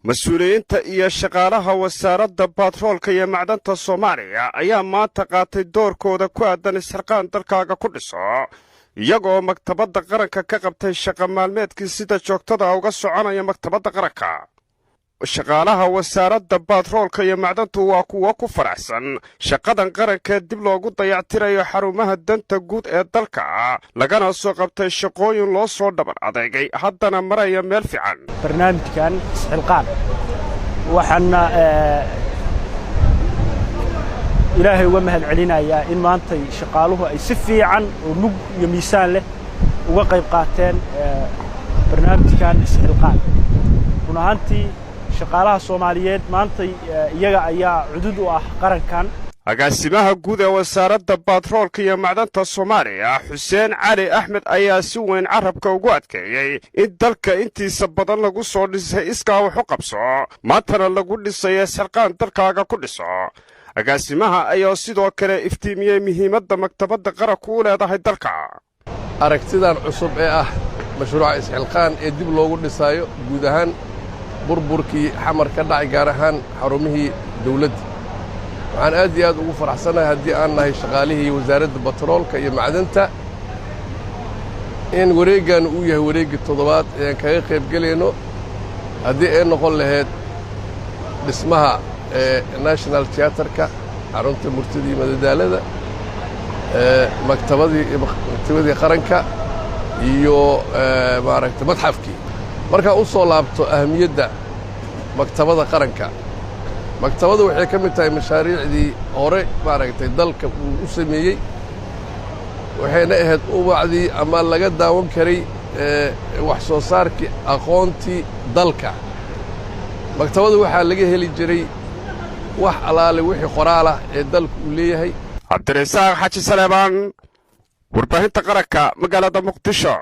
Mas-uuliyiinta iyo shaqaalaha Wasaaradda Baatroolka iyo Macdanta Soomaaliya ayaa maanta qaatay doorkooda ku aadan Isxilqaan Dalkaaga ku Dhiso, iyagoo Maktabadda Qaranka ka qabtay shaqa maalmeedkii sida joogtada uga soconaya Maktabadda Qaranka. Shaqaalaha Wasaaradda Baatroolka iyo Macdantu waa kuwo ku faraxsan shaqadan qarankee dib loogu dayactirayo xarumaha danta guud ee dalka, lagana soo qabtay shaqooyin loo soo dhabar adeegay, haddana maraya meel fiican. Barnaamijkan Isxilqaan waxaana Ilaahay uga mahad celinayaa in maantay shaqaaluhu ay si fiican oo mug iyo miisaan leh uga qayb qaateen barnaamijkan Isxilqaan. Run ahaantii, shaqaalaha Soomaaliyeed maantay iyaga ayaa cudud u ah qarankan. Agaasimaha guud ee Wasaaradda Baatroolka iyo Macdanta Soomaaliya, Xuseen Cali Axmed, ayaa si weyn carabka ugu adkeeyey in dalka intiisa badan lagu soo dhisay iskaa wax u qabso, maantana lagu dhisayo Isxilqaan Dalkaaga ku Dhiso. Agaasimaha ayaa sidoo kale iftiimiyey muhiimadda Maktabadda Qaranku u leedahay dalka. Aragtidan cusub ee ah mashruuca Isxilqaan ee dib loogu dhisaayo guud ahaan burburkii Xamar ka dhacay, gaar ahaan xarumihii dawladda, waxaan aad iyo aad ugu faraxsannahay, haddii aan nahay shaqaalihii Wasaaradda Batroolka iyo Macdanta, in wareeggan uu yahay wareeggii toddobaad ee aan kaga qayb gelayno, haddii ay noqon lahayd dhismaha ee National Theatre-ka, xarunta murtida iyo madadaalada, maktabadii qaranka iyo maaragtay madxafkii. Markaa u soo laabto ahamiyadda Maktabadda Qaranka, maktabadda waxay ka mid tahay mashaariicdii hore maaragtay dalka uu u sameeyey, waxayna ahayd ubacdii ama laga daawan karay wax soo saarkii aqoontii dalka. Maktabadda waxaa laga heli jiray wax allaale wixii qoraalah ee dalka uu leeyahay. Cabdirasaaq Xaji Saleebaan, Warbaahinta Qaranka, magaalada Muqdisho.